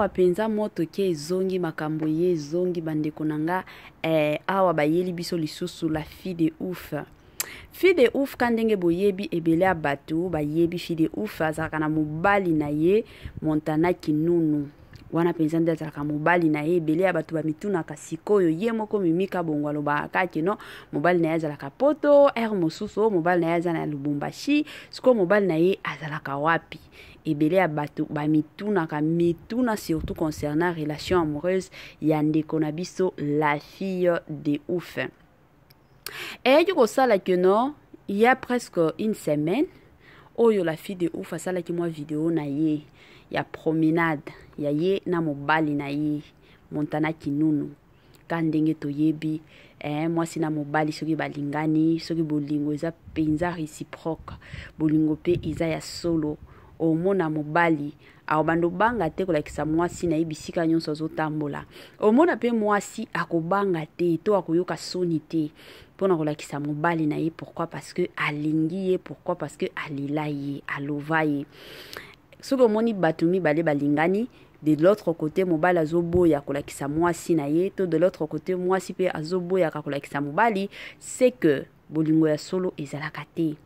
Awa mpenza moto ke ezongi, makambo ye ezongi, bandeko na nga. Awa bayeli biso lisusu la fille de ouf. Fille de ouf, ka ndenge boyebi, ebele ya bato bayebi fille de ouf azalaka na mobali na ye Montana Kinunu. Wana mpenza nde azalaka mobali na ye. Ebele ya bato bamitunaka sikoyo, ye moko Mimi Kabongo alobaka kaka no mobali na ye azalaka Poto, aire mosusu oyo mobali na ye aza na Lubumbashi. Sikoyo mobali na ye azalaka wapi? Ebele ya bato bamitunaka mituna, surtout concernant relation amoureuse ya ndeko na biso la fille de ouf. Eyaki kosala ke no, il y a presque une semaine oyo, la fille de ouf asalaki mwa video na ye ya promenade ya ye na mobali na ye Montana Kinunu. Ka ndenge toyebi, mwasi na mobali soki balingani, soki bolingo eza mpenza réciproque, bolingo mpe eza ya solo, omona mobali akobanda obanga te kolakisa mwasi na ye bisika nyonso azotambola. Omona mpe mwasi akobanga te to akoyoka soni te mpona kolakisa mobali na ye. Pourquoi? Parce que alingi ye. Pourquoi? Parce que alila ye, alova ye. Soki omoni bato mibale balingani, de l'autre côté mobali azoboya kolakisa mwasi na ye, to de l'autre côté mwasi mpe azoboyaka kolakisa mobali, c'est que bolingo ya solo ezalaka te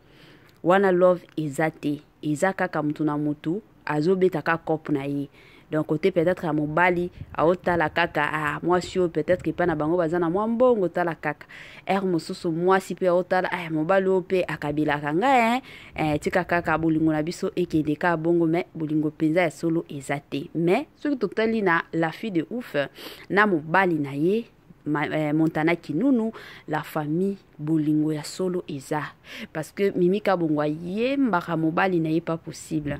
wana. Love eza te, eza kaka mutu na mutu azobeta kaka cope na ye. Donc côté peut-être ya mobali aotala kaka, ah, mwasi oyo peut-être epai na bango baza na mwa mbongo, tala kaka aire mosusu. Mwasi mpe aotala, ah, mobali oyo mpe akabelaka ngai, tika kaka bolingo na biso ekende kaka bongo. Mais bolingo mpenza ya solo eza te. Mais soki totali na la fille de ouf na mobali na ye Montana Kinunu, la famille, bolingo ya solo eza, parce que Mimi Kabongo ayembaka mobali na ye pas possible.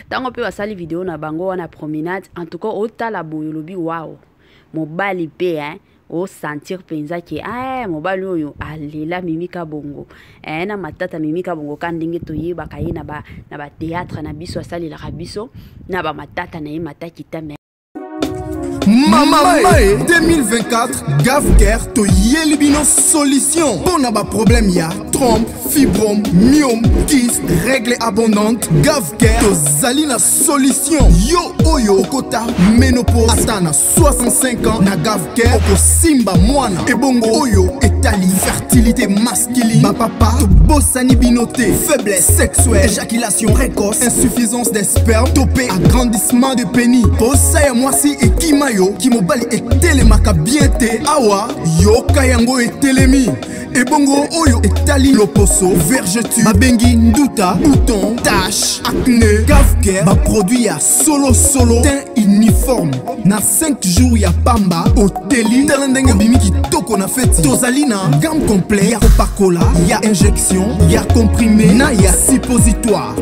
Ntango mpe basali video na bango wana promenade, en tout cas otala boye, olobi wow, mobali mpe, hein, osentir mpenza ke, ah, mobali oyo alela Mimi Kabongo, na matata Mimi Kabongo. Ka ndenge toyebaka ye na bathéâtre na biso, asalelaka biso na bamatata na ye matakita. Mama Mae 2024, Gavker toyeli bino solution mpo na baproblème ya trompe, fibrome, myome, kyste, règle abondante. Gavker tozali na solution. Yo oyo okota ménopause ata na 65 ans, na Gavker okosimba mwana. Ebongo oyo etali fertilité masculine, bapapa tobosani bino te. Faiblesse sexuelle, éjaculation précoce, insuffisance des sperme to mpe agrandissement de pénis, posa ya mwasi ekima yo, kimobali etelemaka bien te, awa yoka yango etelemi. Ebongo oyo etali loposo, vergeture babengi nduta, bouton, tache, acné, Gavker baproduit ya solosolo, teint uniforme na 5 jours ya pamba oteli, tala ndenge obimi kitoko na feti. Tozali na gamme complet ya kopakola, ya injection, ya comprimé na ya suppositoire.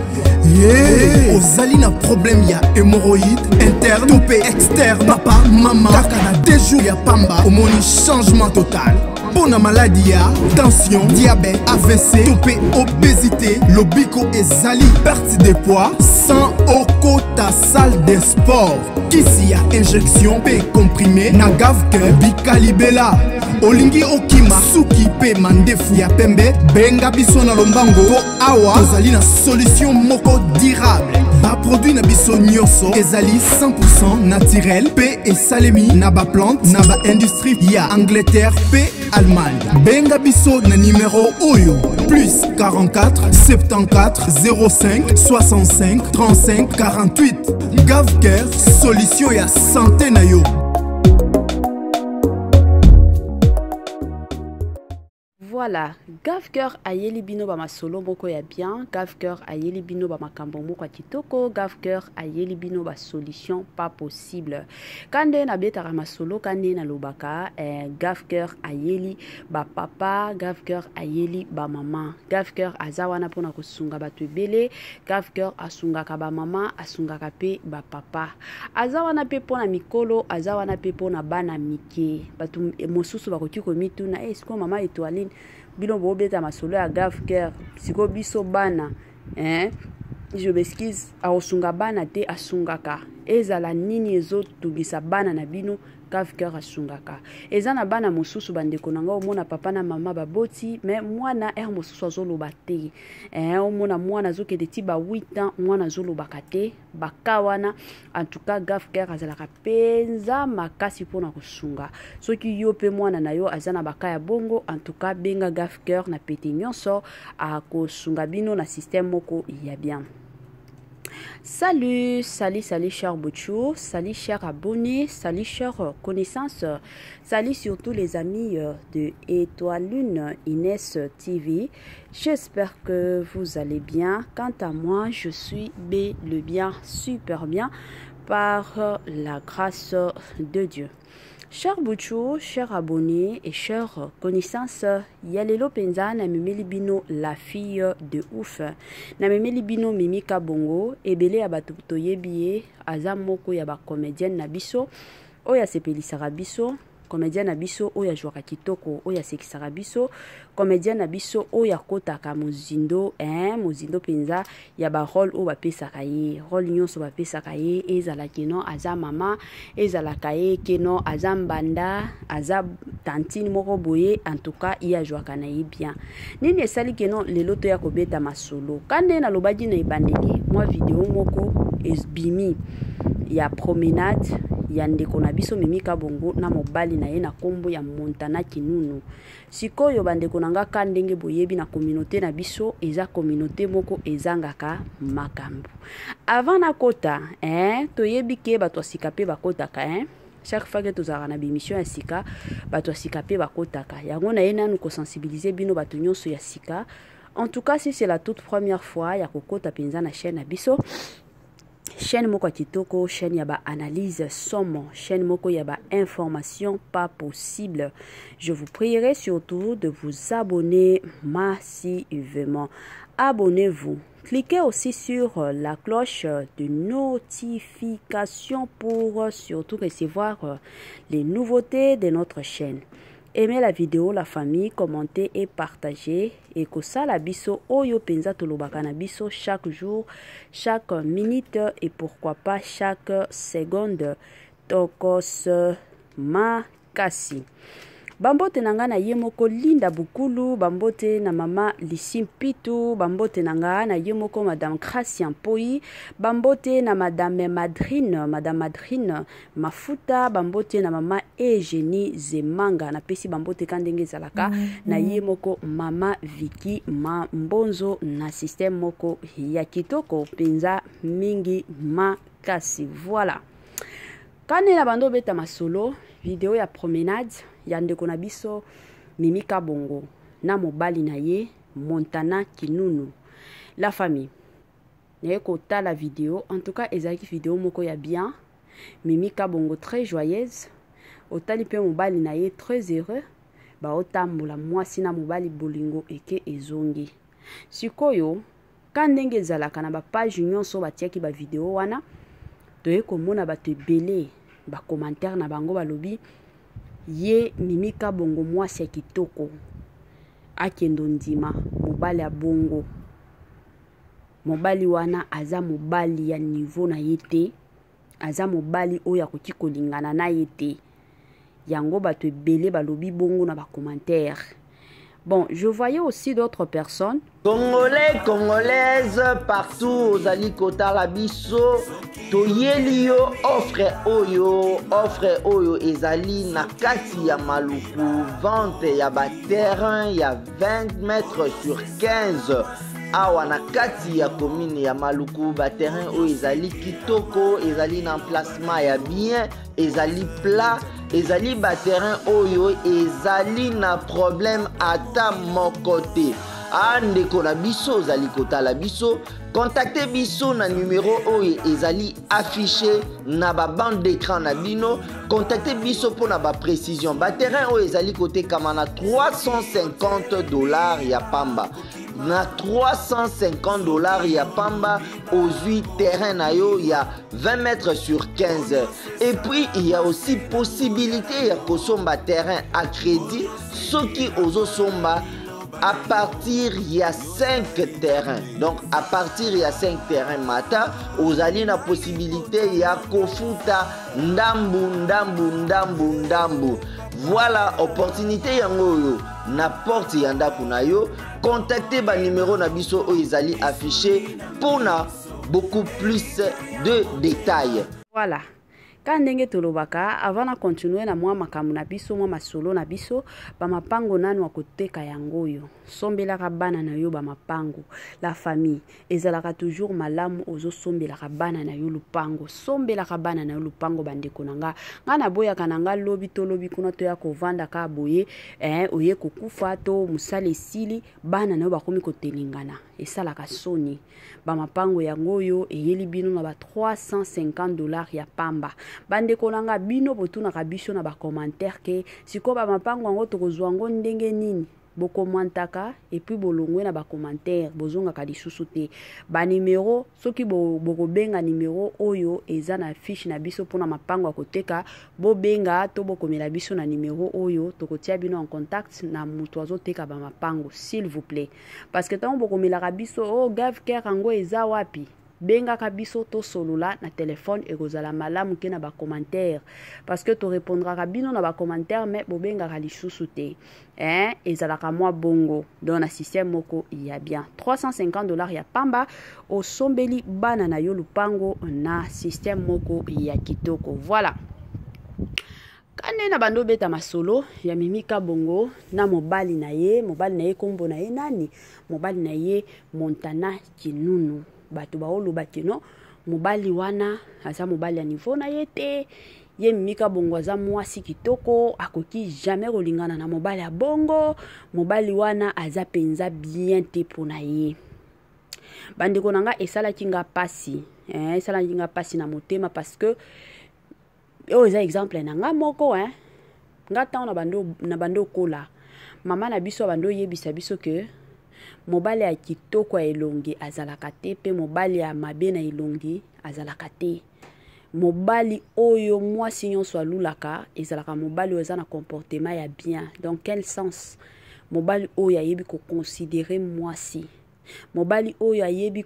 Yeah. Ozali na problème ya hémorroïde interne to mpe externe, papa, mama, kaka na 2 jours ya pamba omoni changement total. Mpo na maladi ya tension, diabète, AVC to mpe obésité, lobiko ezali, perte de poids sans okota salle de sport. Kisi ya injection mpe comprimé na Gavker bikalibela. Olingi okima suki mpe mandefu ya pembe, benga biso na lombango mpo awa tozali na solution moko durable. Baproduit na biso nyonso ezali 100 naturel mpe esalemi na baplante na baindustrie ya Angleterre mpe Allemagne. Benga biso na nimero oyo: plus 44 74 05 65 35 48. Gavker, solution ya santé na yo. Voilà, Gavker ayeli bino bamasolo moko ya bien, Gavker ayeli bino bamakambo moko ya kitoko, Gavker ayeli bino basolution pas possible. Ka nde nabetaka masolo, ka nde nalobaka, Gavker ayeli bapapa, Gavker ayeli bamama. Gavker aza wana mpona kosunga bato ebele. Gavker asungaka bamama, asungaka mpe bapapa. Aza wana mpe mpona mikolo, aza wana mpe mpona bana mike. Bato mosusu bakoki komituna, hey, sikoyo mama Etoiline, bino bobeta masolo ya Gavker, sikoyo biso bana, eh? Je m'excuse, akosunga bana te? Asungaka. Ezala nini ezotungisa bana na bino. Gave Cœur asungaka. Eza na bana mosusu bandeko na nga, omona papa na mama baboti mais mwana heure mosusu azoloba te. Omona mwana azokende ti ba 8 ans, mwana azolobaka te. Baka wana, en tout cas Gave Cœur azalaka penza makasi mpona kosunga. Soki yo pe mwana na yo aza na baka ya bongo, en tout cas benga Gave Cœur na pete nyonso, akosunga bino na système moko ya bien. Salut, salut, salut cher Bouchou, salut cher abonné, salut cher connaissance, salut surtout les amis de Étoile Lune Inès TV. J'espère que vous allez bien. Quant à moi, je suis bel et bien, super bien, par la grâce de Dieu. Cher Bouchou, cher abonné et chère connaissance, ya lelo penza na memeli bino la fille de ouf. Na memeli bino Mimi Kabongo, ebele ya bato toyebi ye, aza moko ya ba comédienne na biso, oyo asepelisaka biso, comédien na biso oyo ajouaka kitoko, oyo asekisaka biso, comédien na biso oyo akotaka mozindo, mozindo penza ya ba rôle oyo bapesaka ye, rôle nyonso bapesaka ye, ezala keno aza mama, ezalaka ye keno aza mbanda, aza tantine moko boye, en tout cas ye ajouaka na ye bien. Nini esali keno lelo toya kobeta masolo? Kande nalobaki na ebandeli mwa video moko ebimi ya promenade ya ndeko na biso Mimi Kabongo na mobali na ye na kombo ya Montana Kinunu. Sikoyo bandeko na nga ka ndenge boyebi na communauté na biso eza communauté moko ezangaka makambo. Avant nakota, toyebi ke bato ya sika pe bakotaka, Chaque fois que tozalaka na bémission ya sika, bato ya sika pe bakotaka. Yango na ye nanu kosensibiliser bino bato nyonso ya sika. En tout cas, si c'est la toute première fois ya kokota penza na chaîne na biso, chaîne moko ya kitoko, chaîne ya ba analyse somo, chaîne moko ya ba information pas possible. Je vous prierai surtout de vous abonner massivement. Abonnez-vous. Cliquez aussi sur la cloche de notification pour surtout recevoir les nouveautés de notre chaîne. Aimez la vidéo, la famille, commentez et partagez. Et kosala biso oyo penza tolobaka na biso chaque jour, chaque minute et pourquoi pas chaque seconde. Tokos makasi. Bambote na nga na ye moko Linda Bukulu, bambote na mama Lisi Mpitu, bambote na nga na ye moko Madame Gracia Mpoi, bambote na Madame Madrine, Madame Madrine Mafuta, bambote na mama Eugénie Zemanga, na pesi bambote ka ndenge ezalaka na ye moko mama Vicky Mambonzo na système moko ya kitoko penza mingi makasi. Voilà. Kane na bando beta masolo, video ya promenade ya ndeko na biso Mimi Kabongo na mobali na ye Montana Kinunu. La famille, naye kotala video, en tout cas ezalaki video moko ya bien. Mimi Kabongo très joyeuse, otali pe mobali na ye très heureux, ba otambola mwasi na mobali bolingo eke ezongi. Sikoyo ka ndenge ezalaka na ba page nyonso batiaki ba video wana, toye komona bato ebele ba commentaire na bango balobi ye Mimi Kabongo mwasi ya kitoko akendo ndima mobali ya bongo, mobali wana aza mobali ya niveau na ye te, aza mobali oyo akoki kolingana na ye te. Yango bato ebele balobi bongo na ba commentaire. Bon, je voyais aussi d'autres personnes. Congolais, Congolaises, partout, ozali kotala biso, toyeli yo offre oyo, offre oyo ezali na kati ya Maluku, vente ya ba terrain ya 20 mètres sur 15. Awa na kati ya commune ya Maluku, ba terrain oyo ezali kitoko, ezali na emplacement ya bien, ezali plat, ezali ba terrain oyo ezali na problème ata moko te. Ah, ndeko na biso ozali kotala biso, contactez biso na numéro oyo ezali affiché na ba bande d'écran na bino, contactez biso pour na ba précision. Ba terrain oyo ezali kotekama na 350 $ ya pamba. Na 350 $ ya pamba ozwi terrain na yo ya 20 mètres sur 15. Et puis il y a aussi possibilité ya kosomba terrain à crédit soki ozosomba À partir ya 5 terrain, donc à partir ya 5 terrain mata, ozali na possibilité ya kofuta ndambu ndambu ndambu ndambu. Voilà opportunité yango oyo na porte ya ndako na yo. Contacte ba numéro na biso oyo ezali affiché mpona beaucoup plus de détails. Voilà. Ka ndenge tolobaka, avant na continue na mwa makambo na biso, mwa masolo na biso, bamapango nanu akoteka yango oyo. Sombelaka bana na yo bamapango. La famille ezalaka toujours malamu, ozosombelaka bana na yo lupango. Sombelaka bana na yo lupango, bandeko na nga. Nga naboyaka na nga lobi to lobi kuna toya kovanda ka boye, oye kokufa to mosala esili, bana na yo bakomi kotelengana. Esalaka soni. Bamapango yango oyo eyeli bino na ba 350 $ ya pamba. Bandeko na nga, bino botunaka biso na bacommentaire ke sikoyo bamapango yango tokozwa yango ndenge nini? Bokomantaka et puis bolongwe na bacommentaire, bozongaka lisusu te. Banimero, soki bokobenga nimero oyo eza na fiche na biso mpona mapango ya koteka, bobenga to bokomela biso na nimero oyo, tokotia bino en contact na moto azoteka bamapango, s'il vous plaît. Parce que ntango bokomelaka biso, oh, Gave Care yango eza wapi, bengaka biso tosolola na telefone, ekozala malamu ke na bacommentaire, parce que torépondraka bino na bacommentaire, mais bobengaka lisusu te, hein. Ezalaka mwa bongo. Donc na système moko ya bien, 350 $ ya pamba, osombeli bana na yo lupango na système moko ya kitoko. Voilà. Kande na bando obeta masolo ya Mimi Kabongo na mobali na ye. Mobali na ye, nkombo na ye nani? Mobali na ye Montana Kinunu. Bato baoloba keno mobali wana aza mobali ya niveau na ye te. Ye Mimi Kabongo aza mwasi kitoko, akoki jamais kolingana na mobali ya bongo. Mobali wana aza mpenza bien te mpo na ye. Bandeko na nga, esalaki nga pasi, esalaki nga pasi na motema, parce que oyo eza exemple na nga moko, hein. Nga ntango na bando okola, mama na biso abandi oyebisa biso ke mobali ya kitoko ya elongi azalaka te, mpe mobali ya mabe na elongi azalaka te. Mobali oyo mwasi nyonso alulaka ezalaka mobali oyo aza na comportement ya bien. Dans quel sens? Mobali oyo ayebi koconsidérer mwasi, mobali oyo ayebi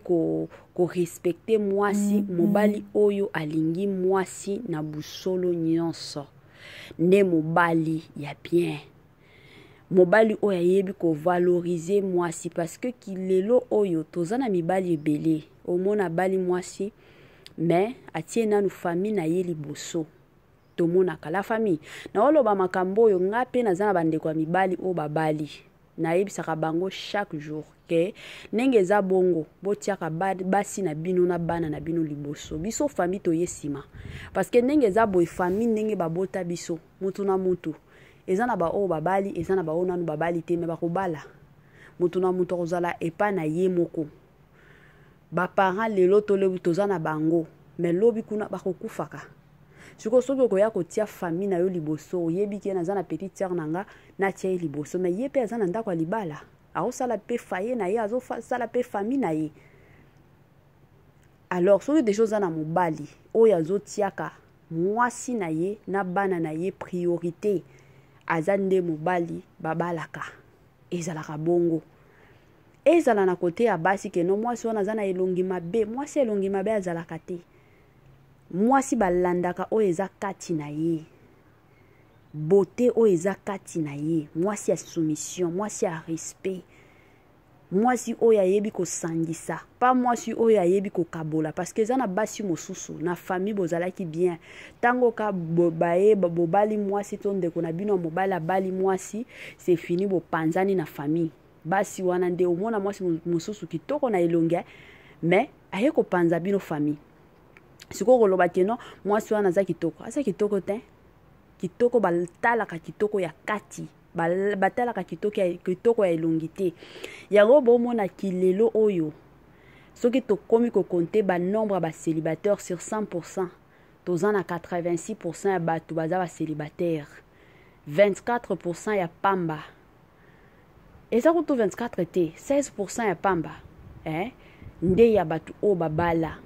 korespecter ko mwasi, mobali oyo alingi mwasi na busolo nyonso nde mobali ya bien, mobali oyo ayebi kovaloriser mwasi. Parce que kilelo oyo toza na mibali ebele, omona abali mwasi, mais atie nanu famille na ye liboso. Tomonaka la famille, naoloba makambo oyo, nga mpe naza na bandeko ya mibali oyo babali, nayebisaka bango chaque jour ke ndenge eza bongo, botiaka basi na bino na bana na bino liboso, biso famille toye nsima. Parce que ndenge eza boye, famille ndenge babota biso, mutu na mutu eza na baoyo babali, eza na baoyo nanu babali te, me bakobala. Mutu na mutu akozala epai na ye moko. Baparent lelo tolebi toza na bango, me lobi kuna bakokufaka. Sikoyo soki okoya kotia famille na yo liboso, oyebi ke naza na petite sœur na nga, natia ye liboso, me ye mpe aza na ndako ya libala, azosala mpe foyer na ye, azosala mpe famille na ye. Alors soki deja oza na mobali oyo azotiaka mwasi na ye na bana na ye priorité, aza nde mobali babalaka. Ezalaka bongo, ezala na kote ya basi keno mwasi wana aza na elongi mabe. Mwasi elongi mabe azalaka te. Mwasi balandaka oyo eza kati na ye, beauté oyo eza kati na ye. Mwasi ya soumission, mwasi ya respect, mwasi oyo ayebi kosangisa, pa mwasi oyo ayebi kokabola. Parce que eza na basi mosusu na famille, bozalaki bien, ntango ka baye bobali mwasi to ndeko na bino ya mobali abali mwasi, c'est fini, bopanzani na famille. Basi wana nde omona mwasi mosusu kitoko na elongi, mais aye kopanza bino famille. Sikoyo koloba keno mwasi wana aza kitoko, aza kitoko te. Kitoko batalaka kitoko ya kati, batalaka kitoko ya elongi te. Yango bomona kilelo oyo, soki tokomi kocompter banombre ya bacélibataire sur 100, toza na 86 ya bato baza bacélibataire, 24 ya pamba. Eza kutu 24 te, 16 ya pamba, eh? Nde ya bato oyo babala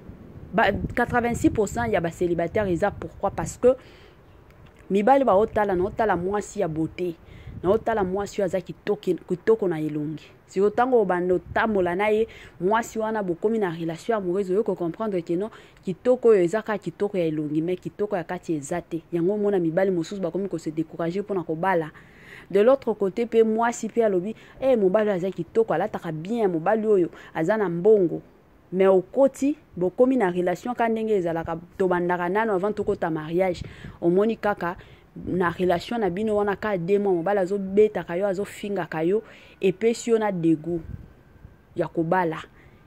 ba, 86 ya bacélibataire. Eza pourquoi? Parce que mibali baotala, naotala mwasi ya beauté, Naotala mwasi oyo aza kitoko na elongi. Sikoyo ntango obanda otambola na ye mwasi wana, bokomi na relation amoureuse, oyo kocomprendre que non, kitoko oyo eza kaka kitoko ya elongi, mais kitoko ya kati eza te. Yango omona mibali mosusu bakomi kose décourager mpona kobala. De l'autre côté mpe, mwasi mpe alobi: "E, mobali oyo aza kitoko, alataka bien, mobali oyo aza na mbongo." Mais okoti, bokomi na relation, ka ndenge ezalaka, tobandaka nano avant tokota mariage. Omoni kaka na relation na bino wana, ka 2 mois, mobali azobetaka yo, azofingaka yo, epesi yo na dégoût ya kobala.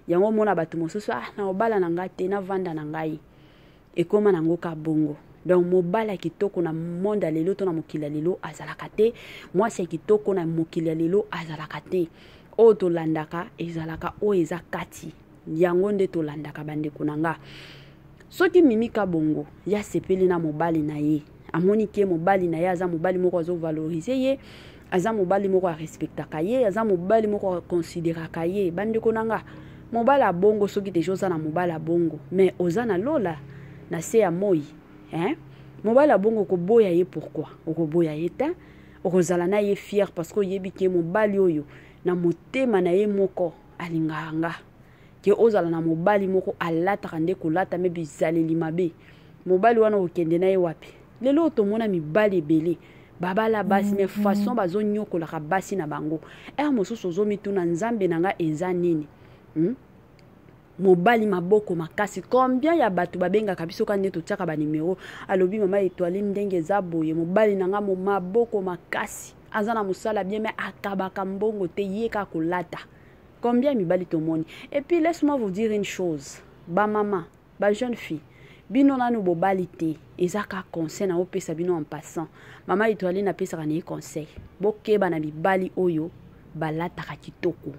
Yango omona bato mosusu: "Ah, na kobala na ngai te, navanda na ngai." Ekóma nango ka bongo. Donc mobali ya kitoko na monde ya lelo to na mokili ya lelo azalaka te, mwasi ya kitoko na mokili ya lelo azalaka te. Oyo tolandaka ezalaka oyo eza kati, yango nde tolandaka. Bandeko na nga, soki Mimi Kabongo ye asepeli na mobali na ye, amoni ke mobali na ye aza mobali moko azovaloriser ye, aza mobali moko arespectaka ye, aza mobali moko aconsidéraka ye, bandeko na nga, mobali abongo, soki deja oza na mobali abongo, mais oza na lola na se ya moi, hein? Mobali abongo, okoboya ye pourquoi? Okoboya ye te, okozala na ye fier, parce que oyebi ke mobali oyo na motema na ye moko alingaka nga. Ke ozala na mobali moko alataka nde kolata, mais bizaleli mabe, mobali wana okende na ye wapi? Lelo oyo tomona mibali ebele babala basi, mais façon bazonyokolaka basi na bango, heure mosusu ozomituna: "Nzambe na nga, eza nini?" Mobali maboko makasi. Combien ya bato babengaka biso ka nde totiaka banimero, alobi: "Mama Etoile, ndenge eza boye, mobali na nga maboko makasi, aza na mosala bien, mais akabaka mbongo te, ye kaka kolata." Combien mibali tomoni? Et puis laisse-moi vous dire une chose, bamama, bajeune fille, bino nanu bobali te, eza ka conseil na opesa bino en passant. Mama Etoile napesaka na ye conseil: bokeba na mibali oyo balataka kitoko,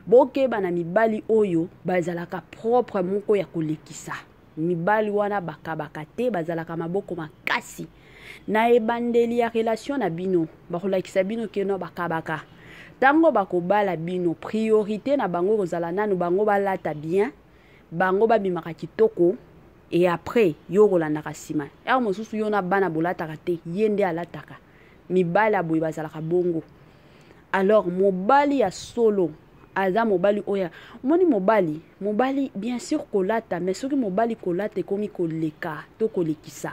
bokeba na mibali oyo bazalaka propre moko ya kolekisa. Mibali wana bakabaka te, bazalaka maboko makasi. Na ebandeli ya relation na bino, bakolakisa bino que non, bakabaka. Ntango bakobala bino, priorité na bango kozala nanu bango balata bien, bango babimaka kitoko, et après yo kolandaka nsima. Heure mosusu yo na bana bolataka te, ye nde alataka. Mibali ya boye bazalaka bongo. Alors mobali ya solo aza mobali oyo omoni mobali bien sûr kolata, mais soki mobali kolata ekomi koleka to kolekisa,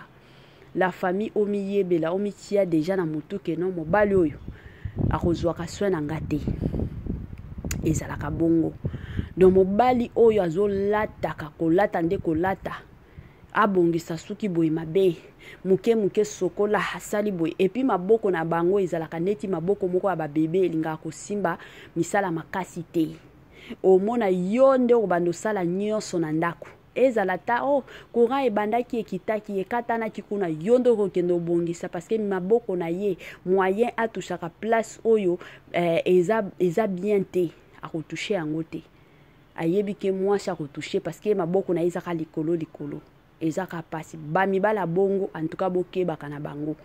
la famille, omiyebela, omitia déjà na motu que non, mobali oyo akozwaka soin na nga te. Ezalaka bongo. Donc mobali oyo azolataka kolata nde kolata, abongisa suki boye mabe moke moke, sokola, asali boye, et puis maboko na bango ezalaka neti maboko moko ya babebe, elingaka kosimba misala makasi te. Omona yo nde okobanda osala nyonso na ndako, ezala ta oh, courant ebandaki, ekitaki, ekatanaki kuna, yo nde okokende obongisa, parce que maboko na ye, moyen atouchaka place oyo eza bien te, akotoucher yango te. Ayebi ke mwasi akotoucher, parce que maboko na ye ezaka likolo likolo, ezaka mpasi. Bamibala bongo, en tout cas bokebaka na bango.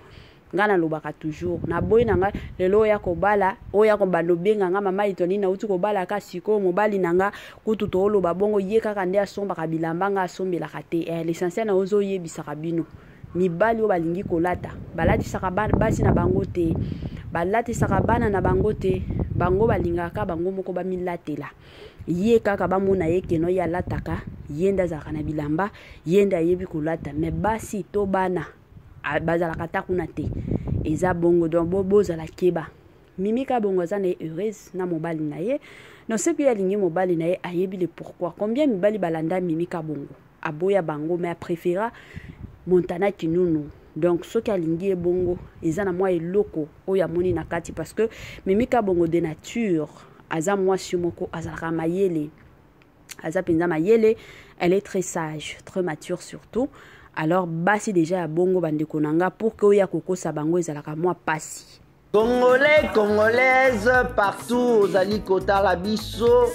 Ngai nalobaka toujours, naboyi na ngai lelo oya kobala, oya kobanda obenga nga: "Mama Itoni, nauti kobala ka sikoyo, mobali na nga kutu tooloba bongo, ye kaka nde asombaka bilamba, nga asombelaka te." L'essentiel na ozoyebisaka bino, mibali oyo balingi kolata, balatisaka basi na bango te, balatisaka bana na bango te. Bango balingaka bango moko bamilatela, ye kaka bamona ye que non, ye alataka, ye nde azalaka na bilamba, ye nde ayebi kolata, mais basi to bana bazalaka ta kuna te. Eza bongo. Donc bozala keba. Mimi Kabongo aza na ye heureuse na mobali na ye. Donc soki ye alingi mobali na ye, ayebi le pourquoi. Combien mibali balanda Mimi Kabongo, aboya bango, mais apréféra Montana Kinunu? Donc soki alingi ye bongo, eza na mwa eloko oyo amoni na kati, parce que Mimi Kabongo de nature aza mwasi moko azalaka mayele, aza mpenza mayele. Elle est très sage, très mature surtout. Alors basi déjà ya bongo, bandeko na nga, pour que oyo akokosa bango ezalaka mwa pasi. Congolais, Congolaise partout ozali kotala biso,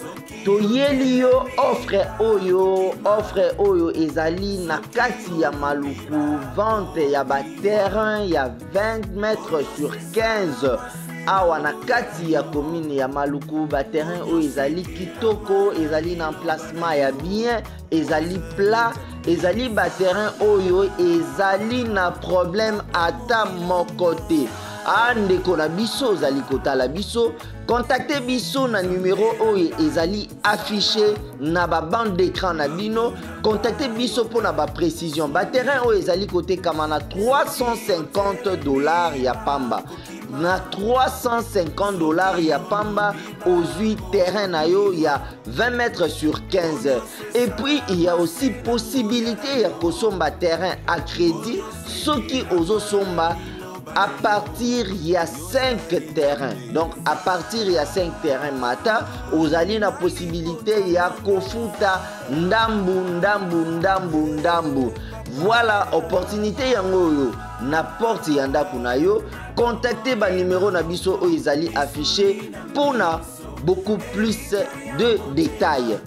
toyeli yo offre oyo. Offre oyo ezali na kati ya Maluku, vente ya baterrain ya 20 mètres sur 15 awa na kati ya commune ya Maluku. Baterrain oyo ezali kitoko, ezali na emplacement ya bien, ezali plat, ezali baterrain oyo ezali na problème ata moko te. A ndeko na biso ozali kotala biso, contacte biso na numero oyo ezali affiché na ba bande d'écran na bino. Contacte biso mpo na ba précision. Ba terrain oyo ezali kotekama na 350 $ ya pamba. Na 350 $ ya pamba, ozwi terrain na yo ya 20 mètres sur 15. Et puis il y a aussi possibilité ya kosomba terrain à crédit soki ozosomba à partir ya 5 terrains. Donc à partir ya 5 terrains mata, ozali na possibilité ya kofuta ndambu ndambu ndambu ndambu. Voilà opportunité yango oyo na porte ya ndako na yo. Contacte banumero na biso oyo ezali affiché mpona beaucoup plus de détails.